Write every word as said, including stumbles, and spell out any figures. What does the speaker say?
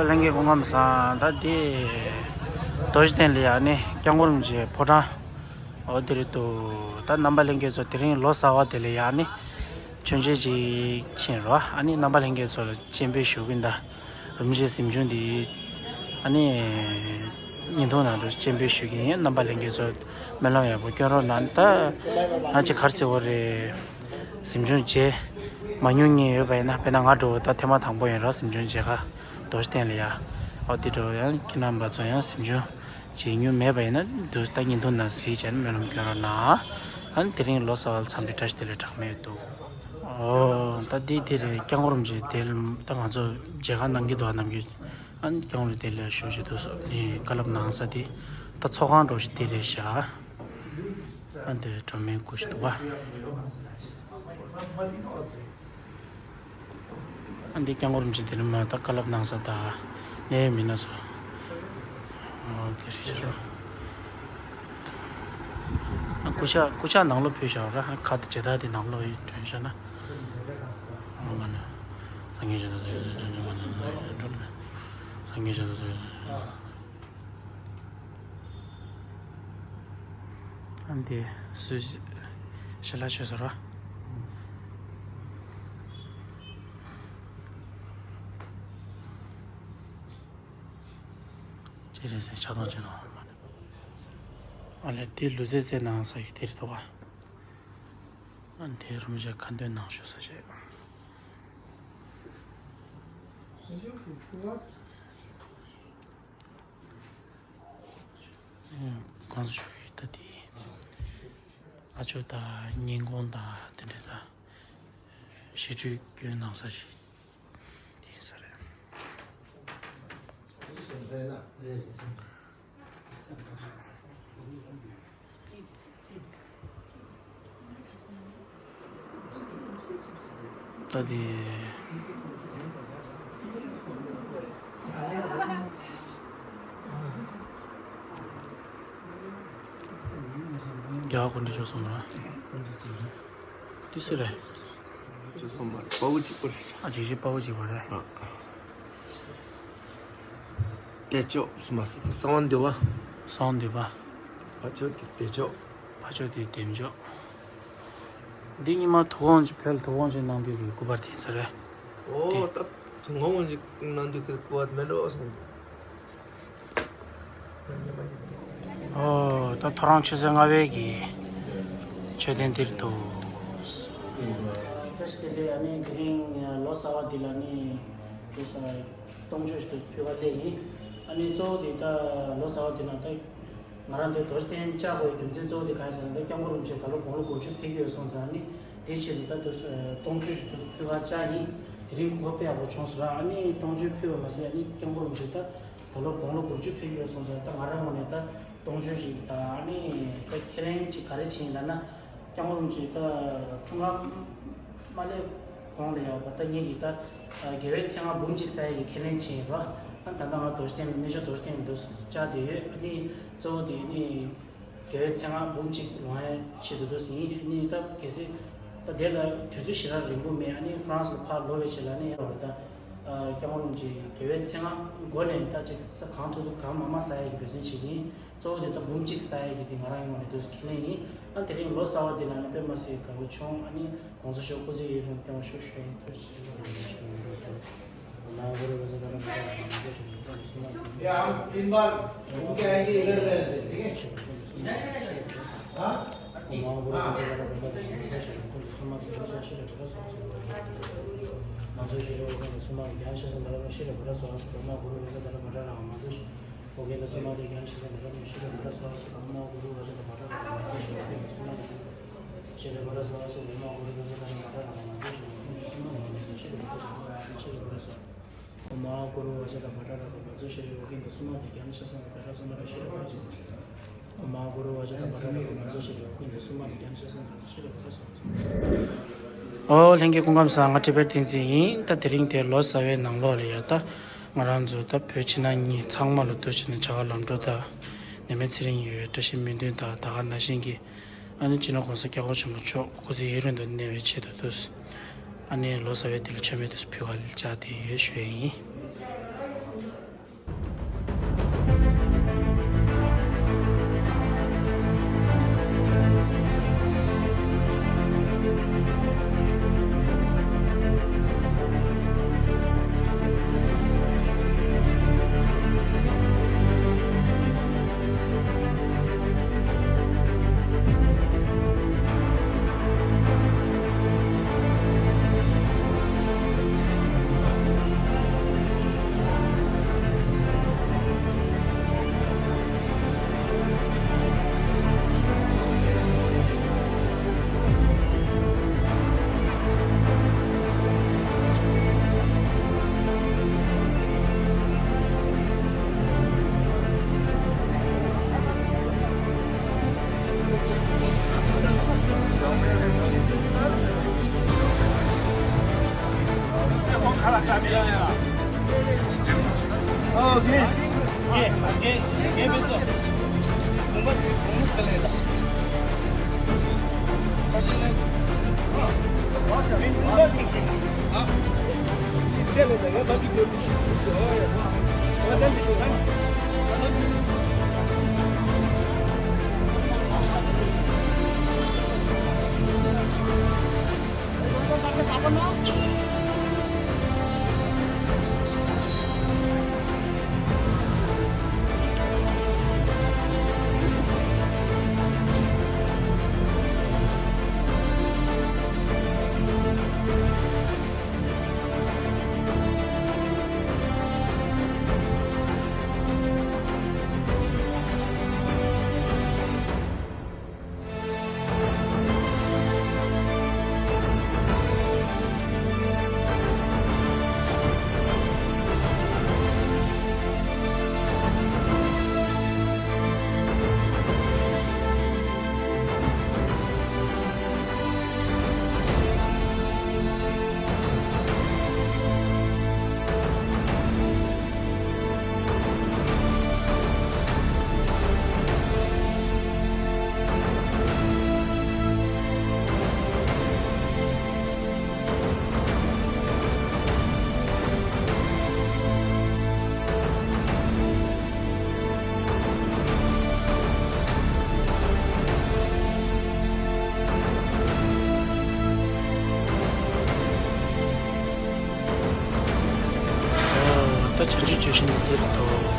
ལྷན་རྒྱས་སྐུ་ཁམས་བཟང་། ད་འདི་རྡོ་རྗེ་གདན་ལ་ཡ་ནི་སྐྱབས་མགོན་རིན་པོ་ཆེའི་ཕོ་བྲང་། འོ་དེ་རེད་འདུག་ད་རྣམ་པ་ལྷན་རྒྱས་ཚོ་དེ་རིང་ལོ་གསར་བ་དེ་ལ་ཡ་ནི་མཆོད་མཇལ་ཅིག་ཕྱིན་རོགས། ཨ་ནི་རྣམ་པ་ལྷན་རྒྱས་ཚོ་ལ་སྤྱན་འབུལ་ཞུ་གིན། ད་རིན་པོ་ཆེའི་གཟིམ་ཆུང་འདི་ཨ་ནི་བརྙན་ཐུང་ནང་དུ་སྤྱན་འབུལ་ཞུ་གིན་ཡིན། རྣམ་པ་ལྷན་རྒྱས་ཚོ་སྨོན་ལམ་ཡག་པོ་སྐྱོན་རོགས་གནང་། ད་ང་ཅིག་གར་ཚེ་བོ་རེད། གཟིམ་ཆུང་མཇལ་མ་མྱོང་མཁན་ཡོད་པ་ཡིན་ན། དཔེར་ན་ང་འདྲ་བོ་ད་ཐེངས་མ་དང་པོ་ཡིན་རོགས། གཟིམ་ཆུང་མཇལ་ཁ་རྡོ་རྗེ་གདན་ལ་ཡ། འོ་དེ་འདྲ་བོ་ཡང་ཁྱེད་རྣམ་པ་ཚོ་ཡང་གཟིམ་ཆུང་མཇལ་མྱོང་མེད་པ་ཡིན་ན། འདུག་ད་བརྙན་ཐུང་ནང་གཟིགས་བྱས་ནས་སྨོན་ལམ་སྐྱོན་རོགས་གནང་། ཨ་ནི་དེ་རིང་ལོ་གསར་བ་ལ་འཚམས་འདྲི་བཀྲ་ཤིས་བདེ་ལེགས་གྲངས་མེད་འདུག་ཨོ་ད་འདི་འདི་རེད། སྐྱབས་མགོན་རིན་པོ་ཆེ་དེ་ལ་ད་ང་ཚོ་མཇལ་ཁ་གནང་གི་འདུག་ཨ་ནམ་རྒྱུན། ཨ་ནི་སྐྱབས་མགོན་རིན་པོ་ཆེ་དེ་ལ་བཞུགས་བཞུགས་འདུག་ཟེར་ནས་བཀའ་སློབ་གནང་ས་དེ་ད་ཚོགས་ཁང་འདྲ་བོ་ཞིག་དེ་རེད་ཤག་ཨ་འདི་སྒྲོལ་མའི་སྐུ་ཞིག་འདུག་པ། ཨ་འདི་སྐྱབས་མགོན་རིན་པོ་ཆེ་དེ་རིང་མ་ད་བཀའ་སློབ་གནང་ས་ད་གནད་ཡོད་མི་སྣ་ཚོ། ཨོ་དེ་རེད་ཤག་ཨ་སྐུ་ཕྱག་སྐུ་ཕྱག་ནང་ལོགས་ཕུལ་བཞག་ར། ཁ་དེ་ཇ་དར་དེ་ནང་ལོགས་ཡིན་དྲན་བཞག་ན། ཨོ་མ་ན། སངས་རྒྱས་ཇ་དར་དེ་ཇ་དར་དེ་སངས་རྒྱས་ཇ་དར་དེ། ཨ་འདི་སུས་ཞལ་ལག་མཆོད་ཟེར་བ། ཅི་རེད་ཟེར་ཆགས་སྡང་བྱེད་ནོ། ཨ་ལས་དེ་ལུས་རྩལ་རྩེད་གནང་ས་ཡི་དེ་རེད་དོ། ཨ་འདི་རིན་པོ་ཆེ་ཁ་འདོན་གནང་ཞུ་ས་བྱས། གང་ཞུ་ཡི་ད་དེ། ཨ་ཅོ་དང་སྙིང་ཁོང་དང་དེ་འདྲ་དང་། ཞི་ཁྲོའི་སྐྱོན་གནང་ས་ཞིག་དེ་ཡིན་ས་རེད། ད་དེ། རྒྱ་གར་དགོན་སྡེ་ཕྱོགས་གསུམ་ལ། ཏི་སི་རེད། ཅི་གསུངས་པ་རེད། དཔའ་བོ་གཅིག་པ་རེད། ཨ་ཅིག་ཅིག་དཔའ་བོ་གཅིག་པ་རེད། ཨ། བདེ་མཆོག་སུ་མ་སི་ཏི་གསང་བ་འདུས་པ། གསང་བ་འདུས་པ། ཕ་ཕྱོགས་དེ་བདེ་མཆོག་ཕ་ཕྱོགས་དེ་བདེ་མཆོག་འདི་གཉིས་མ་དོ་དགོང་ཅིག་བལ་དོ་དགོང་ཅིག་གནང་དུས་ཀྱི་སྐུ་པར་དེ་ཡིན་ས་རེད། ཨོ་ད་དོ་དགོང་ཅིག་གནང་དུས་ཀྱི་སྐུ་པར་མེད་འགྲོ་སོང་། ཨོ་ད་ཐོ་རངས་ཆུ་ཚོད་ལྔ་པའི་གི་མཆོད་རྟེན་འདིར་འདུག་བཀྲ་ཤིས་བདེ་ལེགས། ཨ་ནི་དེ་རིང་ལོ་གསར་བ་འདི་ལ་ནི་དུས་སུ་གཏོང་མཆོད་ཞིག་ཏུ་ཕུལ་བ་སླེབས་ཡིན། ཨ་ནི་གཙོ་བོ་དེ་ད་ལོ་གསར་བ་འདི་ན་ད་ང་རང་འདི་རྡོ་རྗེ་གདན་བཅག་དགོས་རྒྱུ་མཚན་གཙོ་བོ་དེ་གང་ཡིན་ཟེར་ན། ད་སྐྱབས་མགོན་རིན་པོ་ཆེ་ད་ལོ་དགུང་ལོ་དགུ་བཅུ་ཕེབས་ཀྱི་ཡོད་སོང་ཙང་ནི་དེ་ཆེད་དུ་ད་དུས་སུ་གཏོང་མཆོད་ཞིག་ཏུ་ཕུལ་བ་བཅག་ཡིན། དེ་རིང་གོ་སྐབས་དཔེ་ཡག་པོ་བྱུང་སོང་ར། ཨ་ནི་གཏོང་མཆོད་ཕུལ་བ་མ་ཟད་ཨ་ནི་སྐྱབས་མགོན་རིན་པོ་ཆེ་ད། ད་ལོ་དགུང་ལོ་དགུ་བཅུ་ཕེབས་ཡོད་སོང་ཙང་ད་ང་རང་ངོས་ནས་ད་གཏོང་མཆོད་ཞིག་ད་ཨ་ནི་ད་ཁས་ལེན་ཅིག་ག་རེ་བྱས་ཡིན་ལབ་ན། སྐྱབས་མགོན་རིན་པོ་ཆེ་ད་འཁྲུངས་སྐར་མ་སླེབས་གོང་ལ་ཡ་བ་ད་ངེད་ཀྱིས་ད་དགེ་བའི་མཚན་སྔགས་འབུམ་གཅིག་གསག་ཡས་ཀྱི་ཁས་ལེན་བྱས་ཡིན་པ། ཨ་ད་ལྟ་ང་རྡོ་རྗེ་གདན་ལ་གནས་མཆོག་རྡོ་རྗེ་གདན་ལ་འདུག་བཅར་བསྡད་ཡོད། ཨ་ནི་གཙོ་བོ་དེ་ནི་དགེ་བའི་མཚན་སྔགས་འབུམ་གཅིག་ལོངས་ཡས་ཆེད་དུ་འདུག་ཡིན། ཨ་ནི་ད་གལ་སྲིད་ད་དེ་ལ་དུས་ཚོད་ཞེ་དྲག་རིང་པོ་མེད། ཨ་ནི་ཧྥ་རན་སི་ལ་ཕར་ལོག་པའི་ཆེད་ལ་ཨ་ནི་ཡ་བ་ད་སྐྱབས་མགོན་རིན་པོ་ཆེ་དགེ་བའི་མཚན་སྔགས་སྒོ་ནས་ད་ཅིག་ས་གང་ཐུབ་ཐུབ་གང་མང་མང་གསག་ཡས་ཀྱི་འབད་བརྩོན་བྱེད་ཀྱི་ཡིན། གཙོ་བོ་དེ་ད་འབུམ་གཅིག་གསག་ཡས་ཀྱི་དེ་ང་རང་ཡོངས་ནས་འདུག་ཁས་ལེན་ཡིན། ཨ་དེ་རིང་ལོ་གསར་བ་འདི་ལ་ནི་དཔེ་མ་སྲིད་དགའ་པོ་བྱུང་། ཨ་ནི་དགོངས་ཚུལ་ཤོག་སྐུ་ཚེ་ཡུན་རིང་བརྟན་པར་ཤོག་ཞུ་ཡིན། ཐུགས་རྗེ་ཆེ། ཨོ་རྒྱན་དང་སྲུང་མ་གི་རྒྱན་ཆ་ཚང་ད་ར་ཤི་ར་བུ་ར་སོ་སོ་མ་གུ་རུ་བེ་ས་ད་ར་མ་ར་ར་མ་ཚོ་ཤི། ཨོ་རྒྱན་དང་སྲུང་མ་གི་རྒྱན་ཆ་ཚང་ད་ར་ཤི་ར་བུ་ར་སོ་སོ་མ་གུ་རུ་བེ་ས་ད་ར་མ་ར་ར་མ་ཚོ་ཤི། ཨོ་རྒྱན་དང་སྲུང་མ་གི་ཤི་ར་བུ་ར་སོ་སོ་མ་གུ་རུ་བེ་ས་ད་ར་མ་ར་ར་མ་ཚོ་ཤི། ཨོ་རྒྱན་དང་སྲུང་མ་གི་ཤི་ར་བུ་ར་སོ་སོ་མ་གུ་རུ་བེ་ས་ད་ར་མ་ར་ར་མ་ཚོ་ཤི། ཨོ་རྒྱན་དང་སྲུང་མ་གི་རྒྱན་ཆ་ཚང་ད་ར་སོ་མ་ར་ཤི་ར་བུ་ར་སོ་སོ། ཨོ་ལྷན་རྒྱས་སྐུ་ཁམས་བཟང་། ང་ཀྲི་པེར་བསྟན་འཛིན་ཡིན། ད་དེ་རིང་དེ་ལོ་གསར་བའི་ནང་ལོགས་ལ་ཡོད། ད་ང་རང་ཚོ་ད་བོད་ཕྱི་ནང་གཉིས་ཚང་མ་ལ་འདུག་བྱས་ནས་བྱ་དགའ་ལམ་འགྲོ་དང་། ནད་མེད་ཚེ་རིང་ཡོད། བཀྲ་ཤིས་སྨོན་འདུན་དང་ད་ག་ནང་བཞིན་གྱི་ཨ་ནི་སྤྱི་ནོར་༸གོང་ས་༸སྐྱབས་མགོན་ཆེན་པོ་མཆོག་སྐུ་ཚེ་ཡུན་རིང་དུ་གནས་པའི་ཆེད་དུ་འདུག་ཨ་ནི་ལོ་གསར་བའི་དེ་ལ་མཆོད་མེ་དུ་ཕུལ་ག་ལ་བཅར་ཏེ་ཡོད་ཞུ་ཡས་ཡིན། ད་ཆུང་ཆུང་ཆུང་ཞིག་ནས་དེར་དོ།